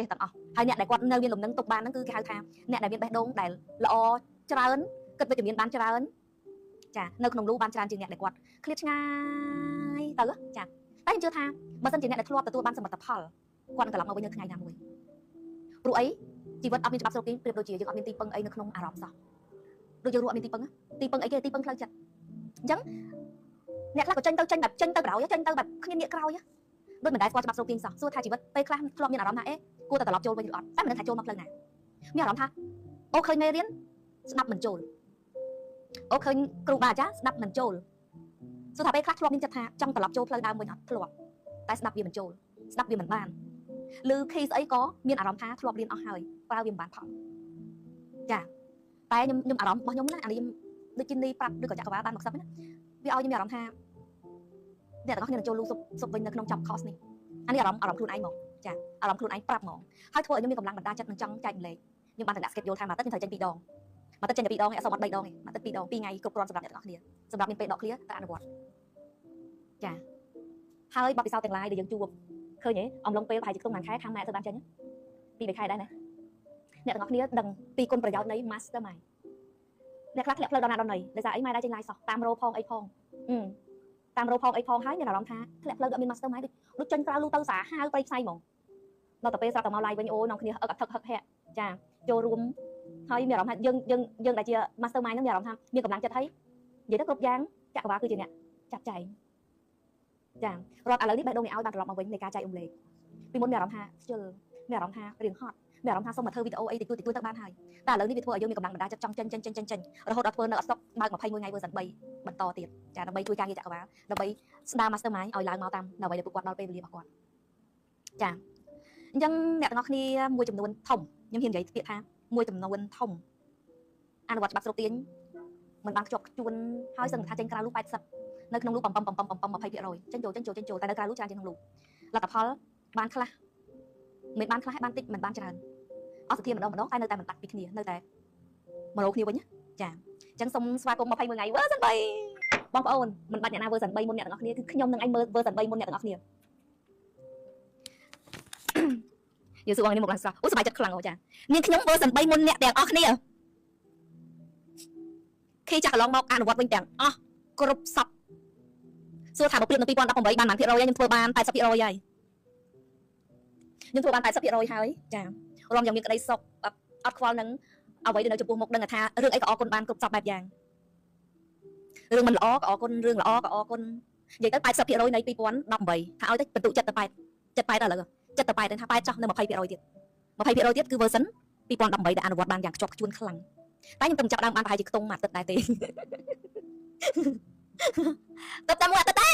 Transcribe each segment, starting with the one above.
ទាំងអស់ហើយអ្នកដែលគាត់នៅមានលំនឹងទុកបានហ្នឹងគឺគេហៅថាអ្នកដែលមានបេះដូងដែលល្អច្រើនគិតវិជ្ជមានបានច្រើនចានៅក្នុងលូបានច្រើនជាងអ្នកដែលគាត់ឃ្លាតឆ្ងាយទៅចាតែខ្ញុំជឿថាបើសិនជាអ្នកដែលធ្លាប់ទទួលបានសមិទ្ធផលគាត់នឹងត្រឡប់មកវិញនៅថ្ងៃណាមួយព្រោះអីជីវិតអត់មានច្បាប់ស្រូបទាញប្រៀបដូចជាយើងអត់មានទីពឹងអីនៅក្នុងអារម្មណ៍សោះដូចយើងរស់អត់មានទីពឹងទីពឹងអីគេទីពឹងផ្លូវចិត្តអញ្ចឹងអ្នកខ្លះក៏ចេញទៅចេញបែបចេញទៅក្រោយចេញទៅបែបគ្មានងាកក្រោយដូចមិនដែលស្គាល់ច្បាប់ស្រូបទាញសោះសួរថាជីវិតពេលខ្លះធ្លាប់មានអារម្មណ៍ថាអេគួរតែត្រឡប់ចូលវិញឬអត់តែមិនដឹងថាចូលមកផ្លូវណាមានអារម្មណ៍ថាអូឃើញមេរៀនស្ដាប់មិនចូលអូឃើញគ្រូបាអាចារ្យស្ដាប់មិនចូលសួរថាពេលខ្លះធ្លាប់មានចិត្តថាចង់ត្រឡប់ចូលផ្លូវដើមវិញអត់ធ្លាប់តែស្ដាប់វាមិនចូលស្ដាប់វាមិនបានឬខីស្អីក៏មានអារម្មណ៍ថាធ្លាប់រៀនអស់ហើយប្រើវាមិនបានផលចាតែខ្ញុំអារម្មណ៍របស់ខ្ញុំណាអានេះខ្ញុំដូចជានីប្រាប់ឬក៏ចក្រវាលបានមកសឹកណាវាឲ្យខ្ញុំមានអារម្មណ៍ថាអ្នកទាំងអស់គ្នានឹងចូលលូសុបវិញនៅក្នុងចប់ course នេះអានេះអារម្មណ៍ខ្លួនឯងមកចាអារម្មណ៍ខ្លួនឯងប្រាប់ហ្មងហើយធ្វើឲ្យខ្ញុំមានកម្លាំងបណ្ដាចិត្តនឹងចង់ចែកម្លែកខ្ញុំបានតែដាក់ schedule ថាមួយអាទិត្យខ្ញុំត្រូវចេញ2ដងមួយអាទិត្យចេញតែ2ដងឯងអត់សូវអត់3ដងឯងមួយអាទិត្យ2ដង2ថ្ងៃគ្រប់គ្រាន់សម្រាប់អ្នកទាំងអស់គ្នាសម្រាប់មានពេលដកឃ្លាតែអនុវត្តចាហើយបទពិសោធន៍ទាំងឡាយដែលយើងជួបឃើញទេអំឡុងពេលប្រហែលជាខ្ទង់មួយខែខាងម៉ែទៅបានចេញ2 3ខែដែរណាអ្នកទាំងអស់គ្នាដឹងពីគុណប្រយោជន៍នៃ mastermind អ្នកខ្លះធ្លាក់ផ្លូវដល់ណាដល់ណីដោយសារអីម៉ែដែរចេញឡាយសោះតាមរោផងអីផងតាមរោផងអីផងហើយមានអារម្មណ៍ថាធ្លាក់ផ្លូវដល់មាន mastermind ដូចចេញក្រៅលូទៅសាហាវព្រៃផ្សៃហ្មងដល់ទៅពេលស្រាប់តែមកឡាយវិញអូនគ្នាអឹកអធឹកហឹកហាក់ចាចូលរួមហើយមានអារម្មណ៍ថាយើងយើងយើងដែលជា mastermind ហ្នឹងមានអារម្មណ៍ថាមានកម្លាំងចិត្តហើយនិយាយទៅគ្រប់យ៉ាងចក្រវាលគឺជាអ្នកចាត់ចែងចារាប់ឥឡូវនេះបេះដូងនេះឲ្យបានត្រឡប់មកវិញនៃការចែករំលែកពីមុនមានអារម្មណ៍ថាខ្ជិលមានអារម្មណ៍ថារៀងហត់មានអារម្មណ៍ថាសុំមកធ្វើវីដេអូអីតិចតួចតិចតួចទៅបានហើយតែឥឡូវនេះវាធ្វើឲ្យយើងមានកម្លាំងបណ្ដាចិត្តចង់ចេញចេញចេញចេញចេញរហូតដល់ធ្វើនៅអត់ស្តុកបើក21ថ្ងៃ version 3បន្តទៀតចាដើម្បីជួយការងារចក្រវាលដើម្បីស្ដារ mastermind ឲ្យឡើងមកតាមអ្វីដែលពួកគាត់ដល់ពេលវេលារបស់គាត់ចាអញ្ចឹងអ្នកទាំងអស់គ្នាមួយចំនួនធំខ្ញុំហ៊ាននិយាយពាក្យថាមួយចំនួនធំអនុវត្តច្បាប់ស្រូបទាញមិនបានខ្ជាប់ខ្ជួនហើយសឹងថាចេញក្រៅលូ80នៅក្នុងលូបំបំបំបំបំ20%ចេញចូលចេញចូលចេញចូលតែនៅក្រៅលូច្រើនជាងក្នុងលូលទ្ធផលបានខ្លះមិនបានខ្លះហើយបានតិចមិនបានច្រើនអស់សទ្ធាម្ដងម្ដងតែនៅតែមិនបាត់ពីគ្នានៅតែមករកគ្នាវិញចាអញ្ចឹងសូមស្វាគមន៍21ថ្ងៃ version 3បងប្អូនមិនបាច់អ្នកណា version 3មុនអ្នកទាំងអស់គ្នាគឺខ្ញុំនឹងឯងមើល version 3មុនអ្នកទាំងអស់គ្នាយើងសួរបងនេះមកឡើងស្រស់អូសប្បាយចិត្តខ្លាំងអូចានាងខ្ញុំ version 3មុនអ្នកទាំងអស់គ្នាខេចាក់កន្លងមកអនុវត្តវិញទាំងអស់គ្រប់សពសួរថាបើប្រៀបនឹង2018បានប៉ុន្មានភាគរយខ្ញុំធ្វើបាន80%ហើយខ្ញុំធ្វើបាន80%ហើយចារំយ៉ាងមានក្តីសុខអត់ខ្វល់នឹងអ្វីដែលនៅចំពោះមុខដឹងថារឿងអីក៏អរគុណបានគ្រប់សពបែបយ៉ាងរឿងមិនល្អក៏អរគុណរឿងល្អក៏អរគុណនិយាយទៅ80%នៃ2018ថាឲ្យទៅបន្ទុកចិត្តទៅ8ចិត្ត8ដល់ឥឡូវចិត្តទៅ8ថា8ចោះនៅ20%ទៀត20%ទៀតគឺ version 2018ដែលអនុវត្តបានយ៉ាងខ្ជាប់ខ្ជួនខ្លាំងតែខ្ញុំទៅចាប់ដើមបានប្រហែលជាខ្ទង់មួយអាទិត្យដែរទេទៅតែមួយអាទិត្យទ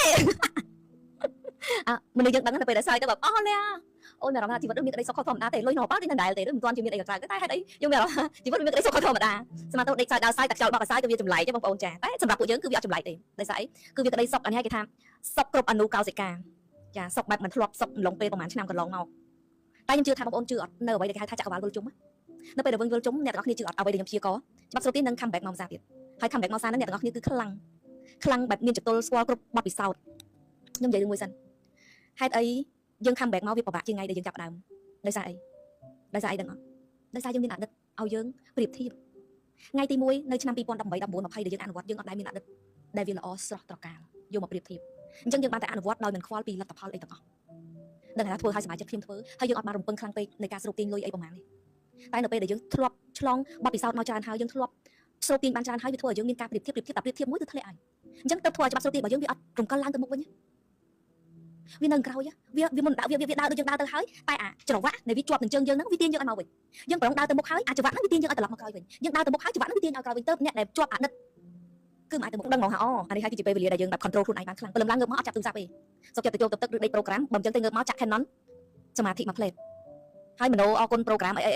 េអើមនុស្សយើងដឹងនៅពេលដែលសើចទៅបែបអស់លាអូនមានអារម្មណ៍ថាជីវិតមានក្តីសុខខុសធម្មតាទេលុយនៅប៉ាដូចនៅដែរទេមិនទាន់ជាមានអីក៏ក្រៅតែហេតុអីយើងមានអារម្មណ៍ថាជីវិតមានក្តីសុខខុសធម្មតាសម្រាប់ទៅដេកសើចដើរសើចតែខ្យល់បក់កសើចក៏វាចម្លែកទេបងប្អូនចាតែសម្រាប់ពួកយើងគឺវាអត់ចម្លែកទេដោយសារអីគឺវាក្តីសុខអានេះគេថាសុខគ្រប់អនុកោសិកាចាសុខបែបមិនធ្លាប់សុខអំឡុងពេលប្រហែលឆ្នាំកន្លងមកតែខ្ញុំជឿថាបងប្អូនជឿអត់នៅអ្វីដែលគេហៅថាចក្រវាលវិលជុំនៅពេលដែលវិញវិលជុំអ្នកទាំងអស់គ្នាជឿអត់អ្វីដែលខ្ញុំព្យាករច្បាប់ស្រូបទៀតនឹង come back មកសាទៀតហើយ come back មកសាហ្នឹងអ្នកទាំងអស់គ្នាគឺខ្លាំងខ្លាំងបែបមានចតុលស្គាល់គ្រប់បទពិសោធន៍ខ្ញុំនិយាយរឿងមួយសិនហេតុអីយើង come back មកវាពិបាកជាងថ្ងៃដែលយើងចាប់ដើមដោយសារអីដោយសារអីដឹងអត់ដោយសារយើងមានអតីតឲ្យយើងប្រៀបធៀបថ្ងៃទី1នៅឆ្នាំ2018 19 20ដែលយើងអនុវត្តយើងអត់ដែលមានអតីតដែលវាល្អស្រស់ត្រកាលយកមកប្រៀបធៀបអញ្ចឹងយើងបានតែអនុវត្តដោយមិនខ្វល់ពីលទ្ធផលអីទាំងអស់ដឹងថាធ្វើឲ្យសប្បាយចិត្តខ្ញុំធ្វើហើយយើងអត់បានរំពឹងខ្លាំងពេកនៃការស្រូបទាញលុយអីប្រហែលនេះតែនៅពេលដែលយើងធ្លាប់ឆ្លងបទពិសោធន៍មកច្រើនហើយយើងធ្លាប់ស្រូបទាញបានច្រើនហើយវាធ្វើឲ្យយើងមានការប្រៀបធៀបប្រៀបធៀបតែប្រៀបធៀបមួយគឺធ្លាក់ហើយអញ្ចឹងទៅធ្វើឲ្យច្បាប់ស្រូបទាញរបស់យើងវាអត់រំកិលឡើងទៅមុខវិញវានៅក្រោយវាវាមិនដើរវាវាដើរដូចយើងដើរទៅហើយតែអាច្រវាក់នៃវាជាប់នឹងជើងយើងហ្នឹងវាទាញយើងឲ្យមកវិញយើងប្រងដើរទៅមុខហើយអាចរវាក់ហ្នឹងវាទាញយើងឲ្យត្រឡប់មកក្រោយវិញយើងដើរទៅមុខហើយច្រវាក់ហ្នឹងវាទាញឲ្យក្រោយវិញទៅអ្នកដែលជាប់អតីតគឺមិនអាចទៅមុខដឹងហ្មងថាអូអានេះហើយគឺជាពេលវេលាដែលយើងបែប control ខ្លួនឯងបានខ្លាំងព្រលឹមឡើងងើបមកអត់ចាប់ទូរស័ព្ទទេសុខចិត្តទៅចូលទៅទឹកឬដេក program បើមិនចឹងទៅងើបមកចាក់ Canon សមាធិមួយផ្លេតហើយមโนអរគុណ program អីអី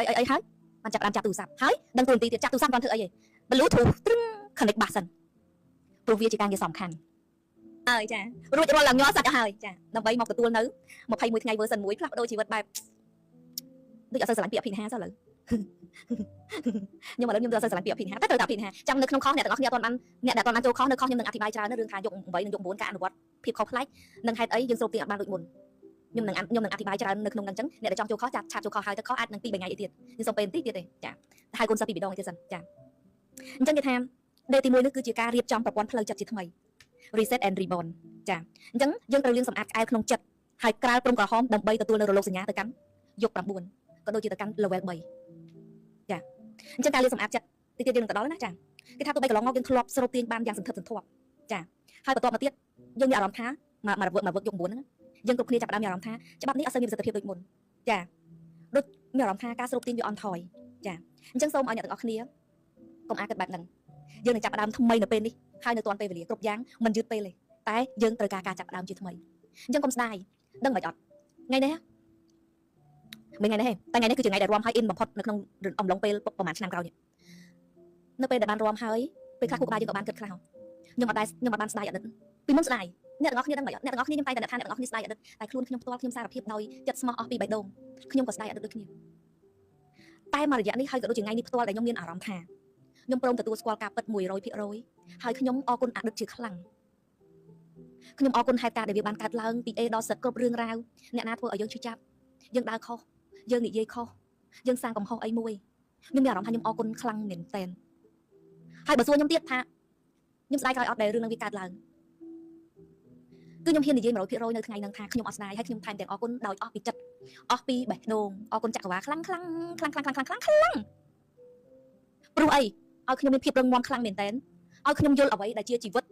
អីអីអីហើយបានចាប់ដើមចាប់ទូរស័ព្ទហើយដឹងទូនាទីទៀតចាប់ទូរស័ព្ទគាត់ធ្វើអីទេ Bluetooth ត្រឹង connect បាសសិនព្រោះវាជាការងារសំខាន់ហើយចារួចរាល់ឡើងញ័រសាច់អស់ហើយចាដើម្បីមកទទួលនៅ21ថ្ងៃ version 1ផ្លាស់ប្ដូរជីវិតបែបដូចអត់សូវស្រឡាញ់ពាក្យអភិនិហាសោះឥឡូវខ្ញុំឥឡូវខ្ញុំអត់សូវស្រឡាញ់ពាក្យអភិនិហាតែត្រូវតែអភិនិហាចាំនៅក្នុងខុសអ្នកទាំងអស់គ្នាអត់ទាន់បានអ្នកដែលអត់ទាន់បានចូលខុសនៅខុសខ្ញុំនឹងអធិប្បាយច្រើនរឿងថាយក8និងយក9ការអនុវត្តភាពខុសប្លែកនិងហេតុអីយើងស្រូបទាញអត់បានដូចមុន ខ្ញុំនឹងអធិប្បាយច្រើននៅក្នុងហ្នឹងអញ្ចឹងអ្នកដែលចង់ចូលខុសចាត់ឆាតចូលខុសហើយទៅខុសអាចនឹង2 3ថ្ងៃទៀតខ្ញុំសូមពេលបន្តិចទៀតទេចាហើយកូនសិស្សពីរដងទៀតសិនចាអញ្ចឹងគេថា day ទី1នេះគឺជាការរៀបចំប្រព័ន្ធផ្លូវចិត្តជាថ្មី reset and reborn ចាអញ្ចឹងយើងត្រូវលាងសម្អាតក្អែលក្នុងចិត្តហើយក្រាលព្រំក្រហមដើម្បីទទួលនៅរលកសញ្ញាទៅកាន់យុគ9ក៏ដូចជាទៅកាន់ level 3ចាអញ្ចឹងការលាងសម្អាតចិត្តទីទៀតយើងនឹងទៅដល់ណាចាគេថាទោះបីកន្លងមកយើងធ្លាប់ស្រូបទាញបានយ៉ាងសន្ធឹកសន្ធាប់ចាហើយបន្ទាប់មកទៀតយើងមានអារម្មណ៍ថាមកមករវើកមកវឹកយុគ9ហ្នឹងយើងគ្រប់គ្នាចាប់ផ្ដើមមានអារម្មណ៍ថាច្បាប់នេះអត់សូវមានប្រសិទ្ធភាពដូចមុនចាដូចមានអារម្មណ៍ថាការស្រូបទាញវាអន់ថយចាអញ្ចឹងសូមឲ្យអ្នកទាំងអស់គ្នាកុំអាគិតបែបហ្នឹងយើងនឹងចាប់ផ្ដើមថ្មីនៅពេលនេះហើយនៅទាន់ពេលវេលាគ្រប់យ៉ាងមិនយឺតពេលទេតែយើងត្រូវការការចាប់ផ្ដើមជាថ្មីអញ្ចឹងកុំស្ដាយដឹងមិនអត់ថ្ងៃនេះមិនថ្ងៃនេះទេតែថ្ងៃនេះគឺជាថ្ងៃដែលរំហើយអ៊ីនបំផុតនៅក្នុងអំឡុងពេលប្រហែលឆ្នាំក្រោយនេះនៅពេលដែលបានរំហើយពេលខ្លះគូក្បាលយើងក៏បានគិតខ្លះខ្ញុំអត់ដែរខ្ញុំអត់បានស្ដាយអតីតពីមុនស្ដាយអ្នកទាំងអស់គ្នាដឹងមិនអត់អ្នកទាំងអស់គ្នាខ្ញុំតែតែថាអ្នកទាំងអស់គ្នាស្ដាយអតីតតែខ្លួនខ្ញុំផ្ទាល់ខ្ញុំសារភាពដោយចិត្តស្មោះអស់ពីបេះដូងខ្ញុំក៏ស្ដាយអតីតដូចគ្នាតែមួយរយៈនេះហើយក៏ដូចជាថ្ងៃនេះផ្ទាល់ដែលខ្ញុំមានអារម្មណ៍ថាខ្ញុំព្រមទទួលស្គាល់ការពិត100%ហើយខ្ញុំអរគុណអតីតជាខ្លាំងខ្ញុំអរគុណហេតុការណ៍ដែលវាបានកើតឡើងពី A ដល់ Z គ្រប់រឿងរ៉ាវអ្នកណាធ្វើឲ្យយើងឈឺចាប់យើងដើរខុសយើងនិយាយខុសយើងសាងកំហុសអីមួយខ្ញុំមានអារម្មណ៍ថាខ្ញុំអរគុណខ្លាំងមែនទែនហើយបើសួរខ្ញុំទៀតថាខ្ញុំស្ដាយក្រោយអត់ដែលរឿងនឹងវាកើតឡើងគឺខ្ញុំហ៊ាននិយាយ100%នៅថ្ងៃហ្នឹងថាខ្ញុំអត់ស្ដាយហើយខ្ញុំថែមទាំងអរគុណដោយអស់ពីចិត្តអស់ពីបេះដូងអរគុណចក្រវាលខ្លាំងខ្លាំងខ្លាំងខ្លាំងខ្លាំងខ្លាំងខ្លាំងខ្លាំងព្រោះអីឲ្យខ្ញុំមានភាពរឹងមាំខ្លាំងមែនទែនឲ្យខ្ញុំយល់អ្វីដែលជាជីវិត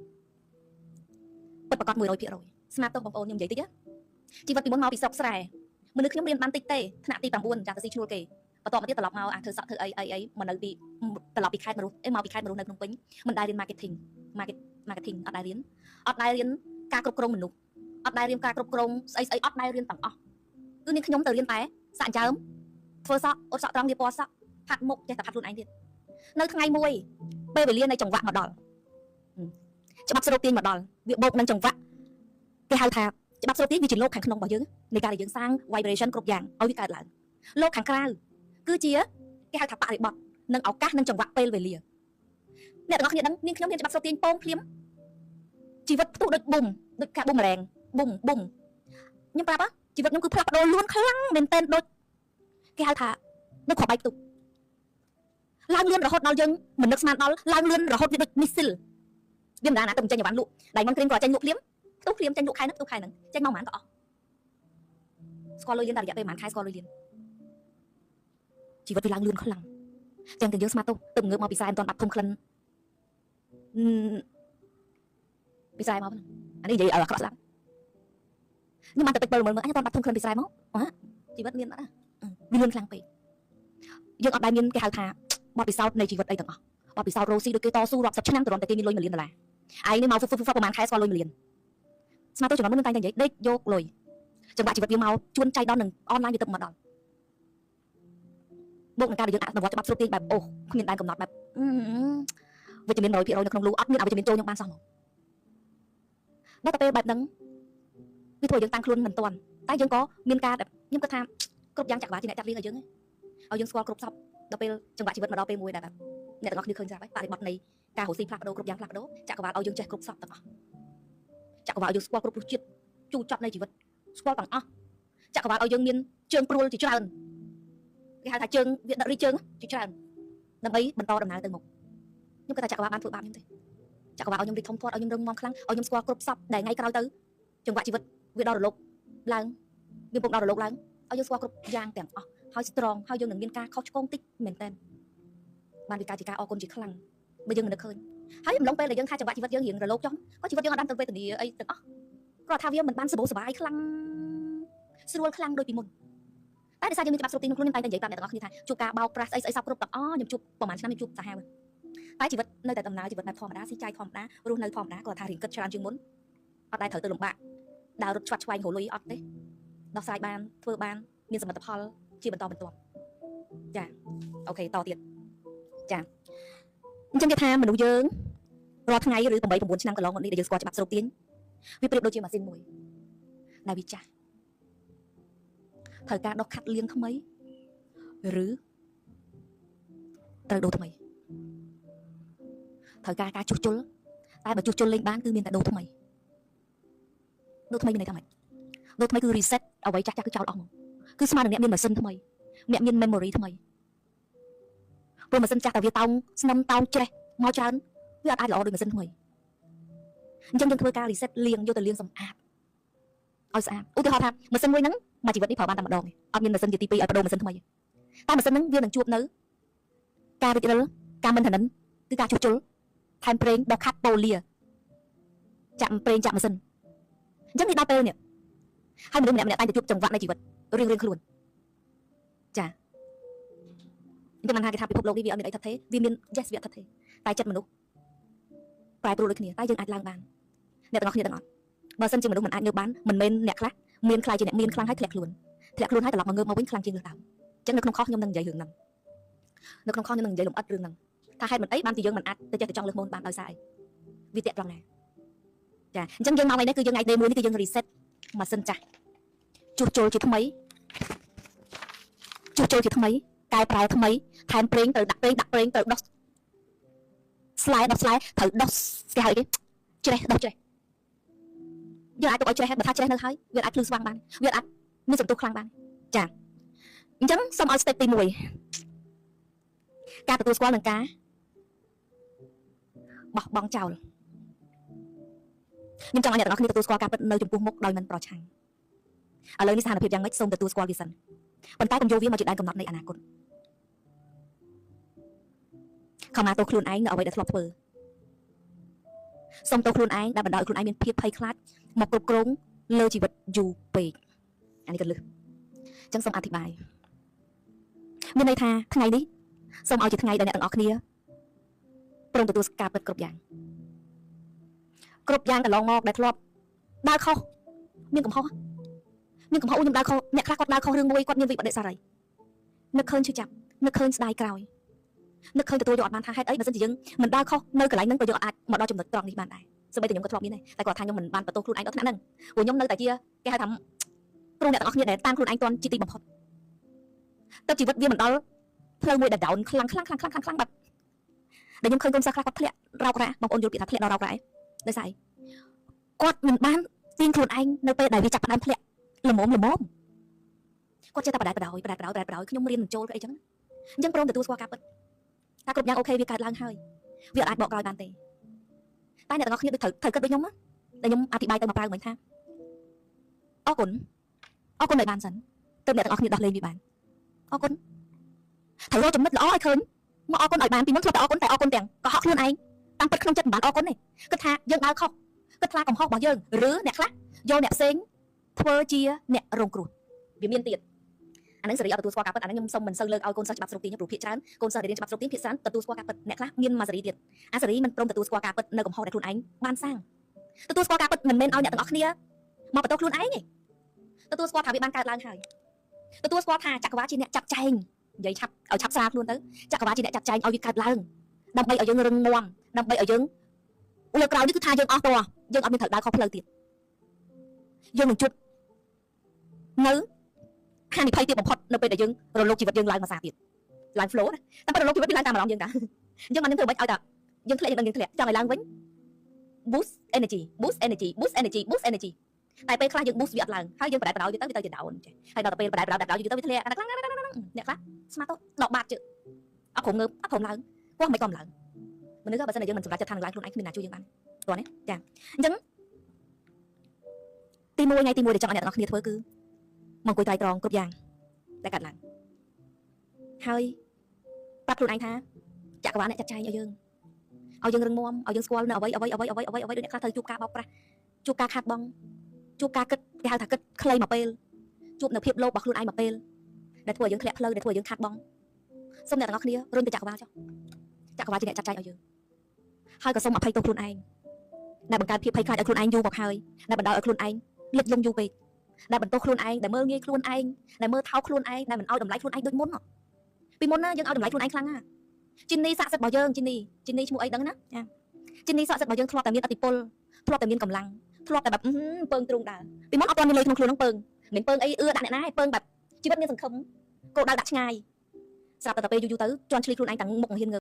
ពិតប្រាកដ100%ស្មាតទោសបងប្អូនខ្ញុំនិយាយតិចណាជីវិតពីមុនមកពីស្រុកស្រែមនុស្សខ្ញុំរៀនបានតិចទេថ្នាក់ទី9ចាទៅស៊ីឈ្នួលគេបន្ទាប់មកទៀតត្រឡប់មកអាធ្វើសក់ធ្វើអីអីអីមកនៅពីត្រឡប់ពីខេត្តមរុះអេមកពីខេត្តមរុះនៅភ្នំពេញមិនដែលរៀន marketing marketing អត់ដែលរៀនអត់ដែលរៀនការគ្រប់គ្រងមនុស្សអត់ដែលរៀនការគ្រប់គ្រងស្អីស្អីអត់ដែលរៀនទាំងអស់គឺនាងខ្ញុំទៅរៀនតែសាក់ចើមធ្វើសក់អត់សក់ត្រង់លាពណ៌សក់ផាត់មុខចេះតែផាត់ខ្លួនឯងទៀតនៅថ្ងៃមួយពេលវេលានៃចង្វាក់មកដល់ច្បាប់ស្រូបទាញមកដល់វាបូកនឹងចង្វាក់គេហៅថាច្បាប់ស្រូបទាញវាជាលោកខាងក្នុងរបស់យើងនៃការដែលយើងសាង vibration គ្រប់យ៉ាងឲ្យវាកើតឡើងលោកខាងក្រៅគឺជាគេហៅថាបរិបត្តិនិងឱកាសនិងចង្វាក់ពេលវេលាអ្នកទាំងអស់គ្នាដឹងនាងខ្ញុំមានច្បាប់ស្រូបទាញពងភ្លាមជីវិតផ្ទុះដូចប៊ុំដូចការប៊ូមរ៉េងប៊ុំប៊ុំខ្ញុំប្រាប់ជីវិតខ្ញុំគឺផ្លាស់ប្ដូរលឿនខ្លាំងមែនទែនដូចគេហៅថានៅគ្រាប់បែកផ្ទុះឡើងលឿនរហូតដល់យើងមិននឹកស្មានដល់ឡើងលឿនរហូតវាដូចមីស៊ីលវាមិនដែរណាទៅចេញអីវ៉ាន់លក់ដៃមុនគ្រីមក៏ចេញលក់ភ្លាមផ្ទុះភ្លាមចេញលក់ខែហ្នឹងផ្ទុះខែហ្នឹងចេញមកប៉ុន្មានក៏អស់ស្គាល់លុយលានតែរយៈពេលប៉ុន្មានខែស្គាល់លុយលានជីវិតវាឡើងលឿនខ្លាំងចឹងតែយើងស្មាតទៅទៅងើបមកពីស្រែមិនទាន់បាត់ធំក្លិនពីស្រែមកអានេះនិយាយឲ្យអាក្រក់ស្ដាប់ខ្ញុំបានទៅពេចមើលមើលអញអត់បាត់ធំក្លិនពីស្រែមកហ៎ជីវិតមានអត់វាលឿនខ្លាំងពេកយើងអត់ដែលមានគេហៅថាបទពិសោធន៍នៃជីវិតអីទាំងអស់បទពិសោធន៍រស់ស៊ីដូចគេតស៊ូរាប់សិបឆ្នាំទៅរំតែគេមានលុយ1លានដុល្លារឯងនេះមកហ្វឹកហ្វឹកប្រហែលខែស្គាល់លុយ1លានស្មាតទៅចំណុចមុនតែតែនិយាយដេកយកលុយចង្វាក់ជីវិតវាមកជួនចៃដន្យនឹងអនឡាញវាទៅមកដល់បូកនឹងការដែលយើងអនុវត្តច្បាប់ស្រូបទាញបែបអូគ្មានដែនកំណត់បែបវិជ្ជមាន100%នៅក្នុងលូអត់មានអវិជ្ជមានចូលខ្ញុំបានសោះមកដល់តែពេលបែបហ្នឹងវាធ្វើឲ្យយើងតាំងខ្លួនមិនទាន់តែយើងក៏មានការខ្ញុំគិតថាគ្រប់យ៉ាងចក្រវាលជាអ្នកចាត់រៀងឲ្យយើងឲ្យយើងស្គាល់គ្រប់សពដល់ពេលចង្វាក់ជីវិតមកដល់ពេលមួយដែលបែបអ្នកទាំងអស់គ្នាឃើញស្រាប់ហើយបរិបទនៃការរស់ស៊ីផ្លាស់ប្ដូរគ្រប់យ៉ាងផ្លាស់ប្ដូរចក្រវាលឲ្យយើងចេះគ្រប់សពទាំងអស់ចក្រវាលឲ្យយើងស្គាល់គ្រប់រសជាតិជូរចត់នៃជីវិតស្គាល់ទាំងអស់ចក្រវាលឲ្យយើងមានជើងព្រួលជាច្រើនគេហៅថាជើងវាដឹករីជើងជាច្រើនដើម្បីបន្តដំណើរទៅមុខខ្ញុំគិតថាចក្រវាលបានធ្វើបាបខ្ញុំទេចក្រវាលឲ្យខ្ញុំរីកធំធាត់ឲ្យខ្ញុំរឹងមាំខ្លាំងឲ្យខ្ញុំស្គាល់គ្រប់សពដែលថ្ងៃក្រោយទៅចង្វាក់ជីវិតវាដល់រលកឡើងវាពុកដល់រលកឡើងឲ្យយើងស្គាល់គ្រប់យ៉ាងទាំងអស់ហើយ strong ហើយយើងនឹងមានការខុសឆ្គងតិចមែនតើបានវាការជាការអរគុណជាខ្លាំងបើយើងមិននឹកឃើញហើយអំឡុងពេលដែលយើងថាចង្វាក់ជីវិតយើងរៀងរលកចុះក៏ជីវិតយើងអត់បានទៅវេទនាអីទាំងអស់គ្រាន់ថាវាមិនបានសបោសបាយខ្លាំងស្រួលខ្លាំងដូចពីមុនតែដោយសារយើងមានច្បាប់ស្រូបទីក្នុងខ្លួនខ្ញុំតែនិយាយប្រាប់អ្នកទាំងអស់គ្នាថាជួបការបោកប្រាស់ស្អីស្អីសពគ្រប់ទាំងអស់ខ្ញុំជួបប្រហែលឆ្នាំខ្ញុំជួបសាហាវតែជីវិតនៅតែដំណើរជីវិតបែបធម្មតាស៊ីចាយធម្មតារស់នៅធម្មតាគាត់ថារៀងគិតច្រើនជាងមុនអត់ដែលត្រូវទៅលំបាកដើររត់ឆ្វាត់ឆ្វែងរលុយអត់ទេដោះស្រាយបានធ្វើបានមានសមិទ្ធផលជាបន្តបន្ទាប់ចា OK តទៀតចាអញ្ចឹងគេថាមនុស្សយើងរាល់ថ្ងៃឬ8 9ឆ្នាំកន្លងមកនេះដែលយើងស្គាល់ច្បាប់ស្រូបទាញវាប្រៀបដូចជាម៉ាស៊ីនមួយដែលវាចាស់ត្រូវការដុសខាត់លាងថ្មីឬត្រូវដូរថ្មីត្រូវការការជួសជុលតែបើជួសជុលលេងបានគឺមានតែដូរថ្មីដូរថ្មីមានន័យថាម៉េច ដូរថ្មីគឺ reset អ្វីចាស់ចាស់គឺចោលអស់ហ្មងគឺស្មើនឹងអ្នកមានម៉ាស៊ីនថ្មីអ្នកមាន memory ថ្មីព្រោះម៉ាស៊ីនចាស់តែវាតោងស្នឹមតោងច្រេះមកច្រើនវាអត់អាចល្អដូចម៉ាស៊ីនថ្មីអញ្ចឹងយើងធ្វើការ reset លាងយកទៅលាងសម្អាតឲ្យស្អាតឧទាហរណ៍ថាម៉ាស៊ីនមួយហ្នឹងមួយជីវិតនេះប្រើបានតែម្ដងទេអត់មានម៉ាស៊ីនជាទី2ឲ្យបដូរម៉ាស៊ីនថ្មីទេតែម៉ាស៊ីនហ្នឹងវានឹងជួបនៅការរិចរិលការមិនថនិនគឺការជួសជុលថែមប្រេងដោះខាត់ប៉ូលាចាក់ប្រេងចាក់ម៉ាស៊ីនអញ្ចឹងនេះដល់ពេលនេះហើយមនុស្សម្នាក់ម្នាក់តែងតែជួបចង្វាក់នៃជីវិតរៀងរៀងខ្លួនចាអញ្ចឹងមិនថាគេថាពិភពលោកនេះវាអត់មានអីថិតថេរវាមាន yes វាអត់ថិតថេរតែចិត្តមនុស្សប្រែប្រួលដូចគ្នាតែយើងអាចឡើងបានអ្នកទាំងអស់គ្នាទាំងអត់បើសិនជាមនុស្សមិនអាចងើបបានមិនមែនអ្នកខ្លះមានខ្លាយជាអ្នកមានខ្លាំងហើយធ្លាក់ខ្លួនធ្លាក់ខ្លួនហើយត្រឡប់មកងើបមកវិញខ្លាំងជាងលើសដើមអញ្ចឹងនៅក្នុងខុសខ្ញុំនឹងនិយាយរឿងហ្នឹងនៅក្នុងខុសខ្ញុំនឹងនិយាយលម្អិតរឿងហ្នឹងថាហេតុមិនអីបានជាយើងមិនអាចទៅចេះទៅចង់លើសមុនបានដោយសារអីវាតាក់ត្រង់ណាចាអញ្ចឹងយើងមកថ្ងៃនេះគឺយើងថ្ងៃ day មួយនេះគឺយើង reset ម៉ាស៊ីនចាស់ជួសជុលជាថ្មីជួសជុលជាថ្មីកែប្រែថ្មីថែមប្រេងត្រូវដាក់ប្រេងដាក់ប្រេងត្រូវដោះស្លែដោះស្លែត្រូវដោះគេហៅអីគេច្រេះដោះច្រេះយើងអាចទុកឲ្យច្រេះបើថាច្រេះនៅហើយវាអាចភ្លឺស្វាងបានវាអាចមានសន្ទុះខ្លាំងបានចាអញ្ចឹងសូមឲ្យ step ទី1ការទទួលស្គាល់នឹងការបោះបង់ចោលខ្ញុំចង់ឲ្យអ្នកទាំងអស់គ្នាទទួលស្គាល់ការពិតនៅចំពោះមុខដោយមិនប្រឆាំងឥឡូវនេះស្ថានភាពយ៉ាងម៉េចសូមទទួលស្គាល់វាសិនប៉ុន្តែកុំយកវាមកជាដែនកំណត់នៃអនាគតខមាទោសខ្លួនឯងនៅអ្វីដែលធ្លាប់ធ្វើសូមទោសខ្លួនឯងដែលបណ្ដោយឲ្យខ្លួនឯងមានភាពភ័យខ្លាចមកគ្រប់គ្រងលើជីវិតយូរពេកអានេះក៏លឹះអញ្ចឹងសូមអធិប្បាយមានន័យថាថ្ងៃនេះសូមឲ្យជាថ្ងៃដែលអ្នកទាំងអស់គ្នាព្រមទទួលការពិតគ្រប់យ៉ាងគ្រប់យ៉ាងកន្លងមកដែលធ្លាប់ដើរខុសមានកំហុសមានកំហុសខ្ញុំដើរខុសអ្នកខ្លះគាត់ដើរខុសរឿងមួយគាត់មានវិបត្តិសារីនឹកឃើញឈឺចាប់នឹកឃើញស្ដាយក្រោយនឹកឃើញទទួលយកអត់បានថាហេតុអីបើសិនជាយើងមិនដើរខុសនៅកន្លែងហ្នឹងក៏យើងអាចមកដល់ចំណុចត្រង់នេះបានដែរសូម្បីតែខ្ញុំក៏ធ្លាប់មានដែរតែគាត់ថាខ្ញុំមិនបានបន្ទោសខ្លួនឯងដល់ថ្នាក់ហ្នឹងព្រោះខ្ញុំនៅតែជាគេហៅថាគ្រូអ្នកទាំងអស់គ្នាដែលតាមខ្លួនឯងទាន់ជាទីបំផុតទៅជីវិតវាមិនដល់ផ្លូវមួយដែល down ខ្លាំងខ្លាំងខ្លាំងខ្លាំងខ្លាំងខ្លាំងបែបដែលខ្ញុំឃើញកូនសិស្សខ្លះគាត់ធ្លាក់រោករ៉ាបងប្អូនយល់ពាក្យថាធ្លាក់ដល់រោករ៉ាឯងដោយសារអីគាត់មិនបានទាញខ្លួនឯងនៅពេលដែលវាចាប់ផ្ដើមធ្លាក់ល្មមល្មមគាត់ចេះតែបដែតបដោយបដែតបដោយបដែតបដោយខ្ញុំរៀនមិនចូលអីចឹងអញ្ចឹងព្រមទទួលស្គាល់ការពិតថាគ្រប់យ៉ាង okay វាកើតឡើងហើយវាអាចបកក្រោយបានទេតែអ្នកទាំងអស់គ្នាដូចត្រូវត្រូវគិតដូចខ្ញុំណាដែលខ្ញុំអធិប្បាយទៅមកប្រើមិញថាអរគុណអរគុណឲ្យបានសិនទើបអ្នកទាំងអស់គ្នាដោះលែងវាបានអរគុណត្រូវរកចំណុចល្អឲ្យឃើញមកអរគុណឲ្យបានពីមុនធ្លាប់តែអរគុណតែអរគុណទាំងកុហកខ្លួនឯងតាមពិតក្នុងចិត្តមិនបានអរគុណទេគិតថាយើងដើរខុសគិតថាកំហុសរបស់យើងឬអ្នកខ្លះយកអ្នកផ្សេងធ្វើជាអ្នករងគ្រោះវាមានទៀតអានឹងសេរីអត់ទទួលស្គាល់ការពិតអានឹងខ្ញុំសុំមិនសូវលើកឲ្យកូនសិស្សច្បាប់ស្រុកទាញព្រោះភាគច្រើនកូនសិស្សដែលរៀនច្បាប់ស្រុកទាញភាគច្រើនទទួលស្គាល់ការពិតអ្នកខ្លះមានមួយសេរីទៀតអាសេរីមិនព្រមទទួលស្គាល់ការពិតនៅកំហុសដែលខ្លួនឯងបានសាងទទួលស្គាល់ការពិតមិនមែនឲ្យអ្នកទាំងអស់គ្នាមកបន្ទោសខ្លួនឯងទេទទួលស្គាល់ថាវាបានកើតឡើងហើយទទួលស្គាល់ថាចក្រវាលជាអ្នកចាត់ចែងនិយាយឆាប់ឲ្យឆាប់ស្រាលខ្លួនទៅចក្រវាលជាអ្នកចាត់ចែងឲ្យវាកើតឡើងដើម្បីឲ្យយើងរឹងមាំដើម្បីឲ្យយើងលើក្រោយនេះគឺថាយើងអស់តយើងអត់មានត្រូវដើរខុសផ្លូវទៀតយើងនឹងជួបនៅហានិភ័យទៀតបំផុតនៅពេលដែលយើងរលកជីវិតយើងឡើងមួយសាទៀតឡើង flow ណាតែរលកជីវិតវាឡើងតាមអារម្មណ៍យើងតាអញ្ចឹងបានខ្ញុំធ្វើមិនឲ្យតាយើងធ្លាក់យើងដឹងយើងធ្លាក់ចង់ឲ្យឡើងវិញ boost energy boost energy boost energy boost energy តែពេលខ្លះយើង boost វាអត់ឡើងហើយយើងបដែតបដោយវាទៅវាទៅជា down ចេះហើយដល់ទៅពេលបដែតបដោយបដោយយូរទៅវាធ្លាក់ខ្លាំងអ្នកខ្លះស្មាតដកបាតជើអត់ព្រមងើបអត់ព្រមឡើងគាត់មិនក៏មិនឡើងមនុស្សបើសិនជាយើងមិនសម្រេចចិត្តថានឹងឡើងខ្លួនឯងគ្មានណាជួយយើងបានតោះនេះចាអញ្ចឹងទី1ថ្ងៃទី1ដែលចង់ឲ្យអ្នកទាំងអស់គ្នាធ្វើគឺមកអង្គុយត្រៃត្រងគ្រប់យ៉ាងដែលកាត់ឡើងហើយប្រាប់ខ្លួនឯងថាចក្រវាលអ្នកចាត់ចែងឲ្យយើងឲ្យយើងរឹងមាំឲ្យយើងស្គាល់នៅអ្វីអ្វីអ្វីអ្វីអ្វីអ្វីដូចអ្នកខ្លះត្រូវជួបការបោកប្រាស់ជួបការខាតបង់ជួបការគិតគេហៅថាគិតខ្លីមកពេលជួបនៅភាពលោភរបស់ខ្លួនឯងមកពេលដែលធ្វើឲ្យយើងធ្លាក់ផ្លូវដែលធ្វើឲ្យយើងខាតបង់សូមអ្នកទាំងអស់គ្នារុញទៅចក្រវាលចុះចក្រវាលជាអ្នកចាត់ចែងឲ្យយើងហើយក៏សូមអភ័យទោសខ្លួនឯងដែលបង្កើតភាពភ័យខ្លាចឲ្យខ្លួនឯងយូរមកហើយដែលបណ្ដោយឲ្យខ្លួនឯងលិចលង់យូរពេកដែលបន្ទោសខ្លួនឯងដែលមើលងាយខ្លួនឯងដែលមើលថោកខ្លួនឯងដែលមិនឲ្យតម្លៃខ្លួនឯងដូចមុនពីមុនណាយើងឲ្យតម្លៃខ្លួនឯងខ្លាំងណាស់ជីនីស័ក្តិសិទ្ធិរបស់យើងជីនីជីនីឈ្មោះអីដឹងណាចាជីនីស័ក្តិសិទ្ធិរបស់យើងធ្លាប់តែមានអតិពលធ្លាប់តែមានកម្លាំងធ្លាប់តែបែបពើងទ្រូងដើរពីមុនអត់ទាន់មានលុយក្នុងខ្លួនហ្នឹងពើងមិនពើងអីអឿដាក់អ្នកណាឯងពើងបែបជីវិតមានសង្ឃឹមគោលដៅដាក់ឆ្ងាយស្រាប់តែទៅពេលយូរយូរទៅជន់ឈ្លីខ្លួនឯងទាំងមុខហ៊ានងើប។